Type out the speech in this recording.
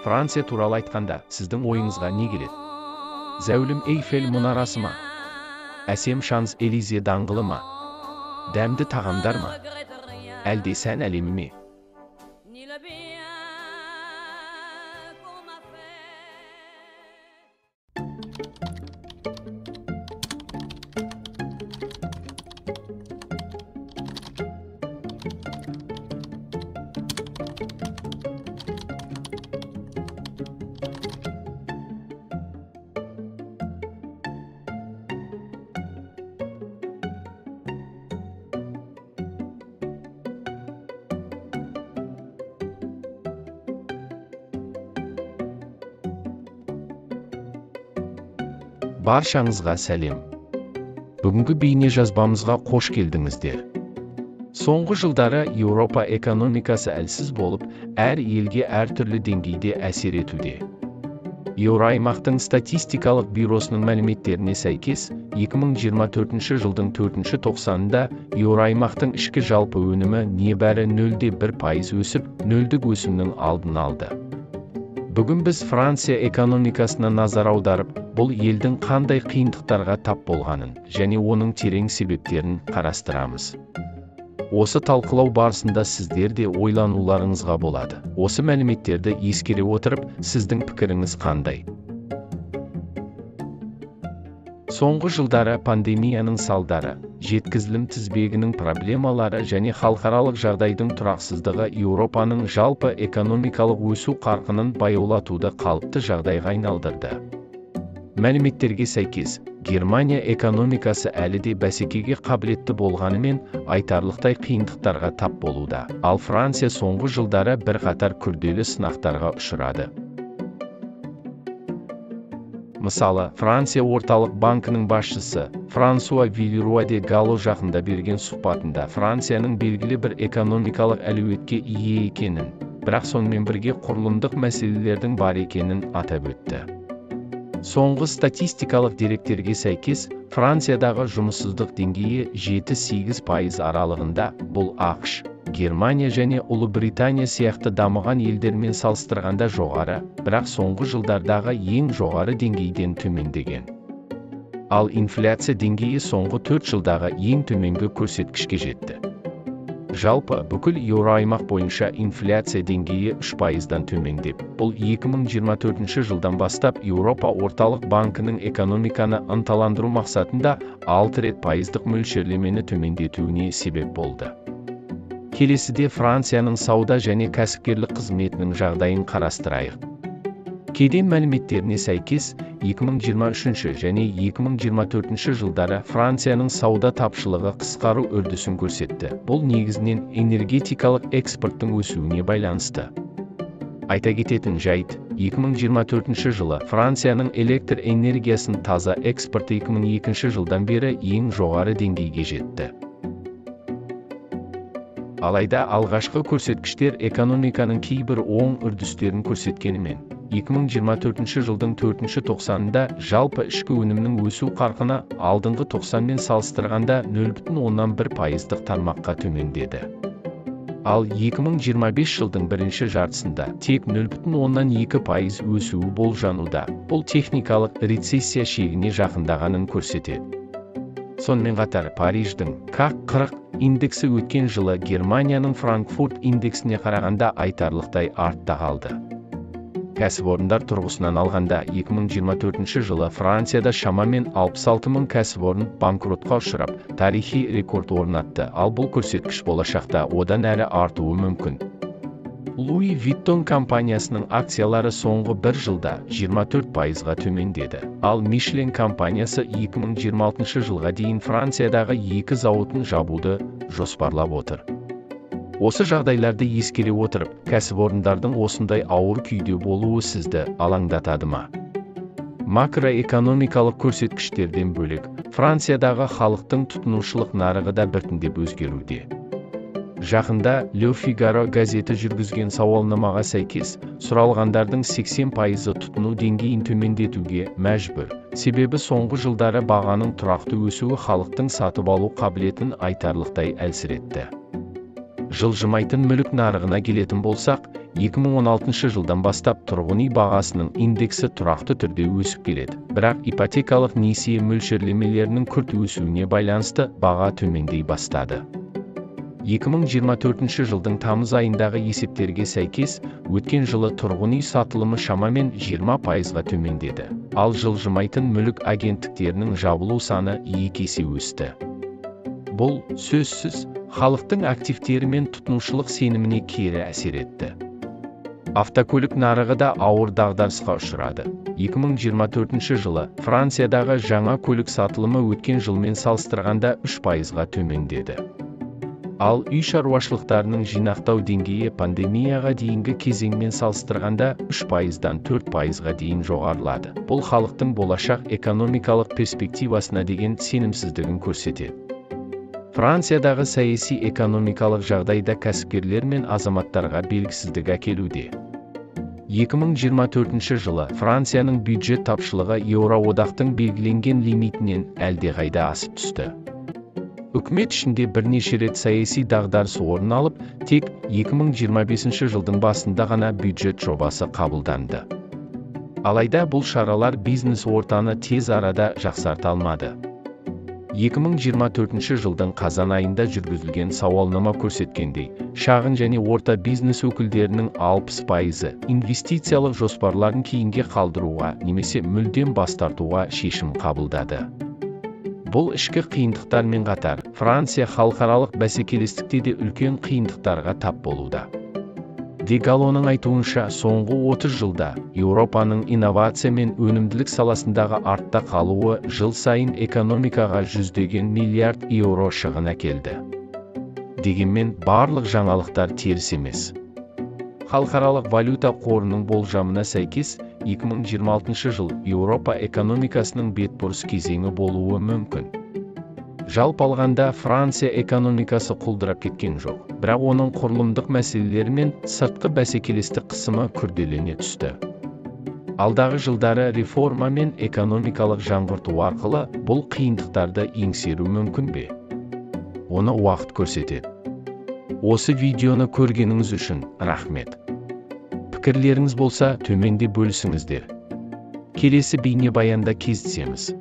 Франция туралы айтқанда, сіздің ойыңызға не келеді? Зәулім Эйфель мұнарасы ма? Әсем Шанс-Элизе даңғылы ма? Дәмді тағамдар ма? Әлде сән әлемі ме? Баршаңызға сәлем. Бүгінгі бейне жазбамызға қош келдіңіздер. Соңғы жылдары Еуропа экономикасы әлсіз болып, әр елге әртүрлі деңгейде әсер етуде. Еуроаймақтың статистикалық бюросының мәліметтеріне сәйкес, 2024 жылдың 4-ші тоқсанында Еуроаймақтың ішкі жалпы өнімі небәрі 0,1% өсіп, нөлдік өсімнің алдын алды. Бүгін біз Франция экономикасына назар аударып, бұл елдің қандай қиындықтарға тап болғанын және оның терең себептерін қарастырамыз. Осы талқылау барысында сіздер де ойлануларыңызға болады. Осы мәліметтерді ескере отырып, сіздің пікіріңіз қандай? Соңғы жылдары пандемияның салдары, жеткізілім тізбегінің проблемалары және халықаралық жағдайдың тұрақсыздығы Еуропаның жалпы экономикалық өсу қарқынын баяулатуды қалыпты жағдайға айналдырды. Мәліметтерге сәйкес, Германия экономикасы әлі де бәсекеге қабілетті болғанымен айтарлықтай қиындықтарға тап болуда, ал Франция соңғы жылдары бірқатар күрделі сынақтарға ұшырады. Мысалы, Франция орталық банкінің басшысы Франсуа Вильруа де Гало жақында берген сұхбатында Францияның белгілі бір экономикалық әлеуетке ие екенін, бірақ сонымен бірге құрылымдық мәселелердің бар екенін атап өтті. Соңғы статистикалық деректерге сәйкес, Франциядағы жұмыссыздық деңгейі 7-8% аралығында, бұл АҚШ, Германия және Ұлыбритания сияқты дамыған елдермен салыстырғанда жоғары, бірақ соңғы жылдардағы ең жоғары деңгейден төмендеген. Ал инфляция деңгейі соңғы 4 жылдағы ең төменгі көрсеткішке жетті. Жалпы, бүкіл еуроаймақ бойынша инфляция деңгейі 3%-дан төмендеп, бұл 2024 жылдан бастап Еуропа орталық банкінің экономиканы ынталандыру мақсатында 6 рет пайыздық мөлшерлемені төмендетуіне себеп болды. Келесіде Францияның сауда және кәсіпкерлік қызметінің жағдайын қарастырайық. Кеден мәліметтеріне сәйкес, 2023 және 2024 жылдары Францияның сауда тапшылығы қысқару үрдісін көрсетті. Бұл негізінен энергетикалық экспорттың өсуіне байланысты. Айта кететін жайт, 2024 жылы Францияның электр энергиясын таза экспорты 2002 жылдан бері ең жоғары деңгейге жетті. Алайда алғашқы көрсеткіштер экономиканың кейбір оң үрдістерін көрсеткенімен, 2024 жылдың 4-ші тоқсанында жалпы ішкі өнімнің өсу қарқыны алдыңғы тоқсанмен салыстырғанда 0,1%-дық тармаққа төмендеді. Ал 2025 жылдың бірінші жартысында тек 0,2% өсуі болжануда. Бұл техникалық рецессия шегіне жақындағанын көрсетеді. Сонымен қатар Париждің CAC 40 индексі өткен жылы Германияның Франкфурт индексіне қарағанда айтарлықтай артта қалды. Кәсіпорындар тұрғысынан алғанда 2024 жылы Францияда шамамен 66 мың кәсіпорын банкротқа ұшырап, тарихи рекорд орнатты, ал бұл көрсеткіш болашақта одан әрі артуы мүмкін. Louis Vuitton компаниясының акциялары соңғы бір жылда 24%-ға төмендеді, ал Michelin компаниясы 2026 жылға дейін Франциядағы екі зауытын жабуды жоспарлап отыр. Осы жағдайларды ескере отырып, кәсіпорындардың осындай ауыр күйде болуы сізді алаңдатады ма? Макроэкономикалық көрсеткіштерден бөлек, Франциядағы халықтың тұтынушылық нарығы да біртіндеп өзгеруде. Жақында Le Figaro газеті жүргізген сауалнамаға сәйкес, сұралғандардың 80%-ы тұтыну деңгейін төмендетуге мәжбүр. Себебі соңғы жылдары бағаның тұрақты өсуі халықтың сатып алу қабілетін айтарлықтай әлсіретті. Жылжымайтын мүлік нарығына келетін болсақ, 2016 жылдан бастап тұрғын үй бағасының индексі тұрақты түрде өсіп келеді. Бірақ ипотекалық несие мөлшерлемелерінің күрт өсуіне байланысты баға төмендей бастады. 2024 жылдың тамыз айындағы есептерге сәйкес, өткен жылы тұрғын үй сатылымы шамамен 20%-ға төмендеді, ал жылжымайтын мүлік агенттіктерінің жабылу саны 2 есе өсті. Бұл, сөзсіз, халықтың активтері мен тұтынушылық сеніміне кері әсер етті. Автокөлік нарығы да ауыр дағдарысқа ұшырады. 2024 жылы Франциядағы жаңа көлік сатылымы өткен жылмен салыстырғанда 3%-ға төмендеді. Ал үй шаруашылықтарының жинақтау деңгейі пандемияға дейінгі кезеңмен салыстырғанда 3%-дан 4%-ға дейін жоғарылады. Бұл халықтың болашақ экономикалық перспективасына деген сенімсіздігін көрсетеді. Франциядағы саяси экономикалық жағдайда кәсіпкерлер мен азаматтарға белгісіздік әкелуде. 2024 жылы Францияның бюджет тапшылығы Еуроодақтың белгіленген лимитінен әлдеқайда асып түсті. Үкімет ішінде бірнеше рет саяси дағдарыс орын алып, тек 2025 жылдың басында ғана бюджет жобасы қабылданды. Алайда бұл шаралар бизнес ортаны тез арада жақсарта алмады. 2024 жылдың қазан айында жүргізілген сауалнама көрсеткендей, шағын және орта бизнес өкілдерінің 60%-ы инвестициялық жоспарларын кейінге қалдыруға немесе мүлдем бас тартуға шешім қабылдады. Бұл ішкі қиындықтармен қатар, Франция халықаралық бәсекелестікте де үлкен қиындықтарға тап болуда. Де Галлоның айтуынша, соңғы 30 жылда Еуропаның инновация мен өнімділік саласындағы артта қалуы жыл сайын экономикаға жүздеген миллиард еуро шығын әкелді. Дегенмен, барлық жаңалықтар теріс емес. Халықаралық валюта қорының болжамына сәйкес, 2026 жыл Еуропа экономикасының бетбұрыс кезеңі болуы мүмкін. Жалпы алғанда, Франция экономикасы құлдырап кеткен жоқ, бірақ оның құрылымдық мәселелері мен сыртқы бәсекелестік қысымы күрделене түсті. Алдағы жылдары реформа мен экономикалық жаңғырту арқылы бұл қиындықтарды еңсеру мүмкін бе? Оны уақыт көрсетеді. Осы видеоны көргеніңіз үшін рахмет. Пікірлеріңіз болса, төменде бөлісіңіздер. Келесі бейнебаянда кездесеміз.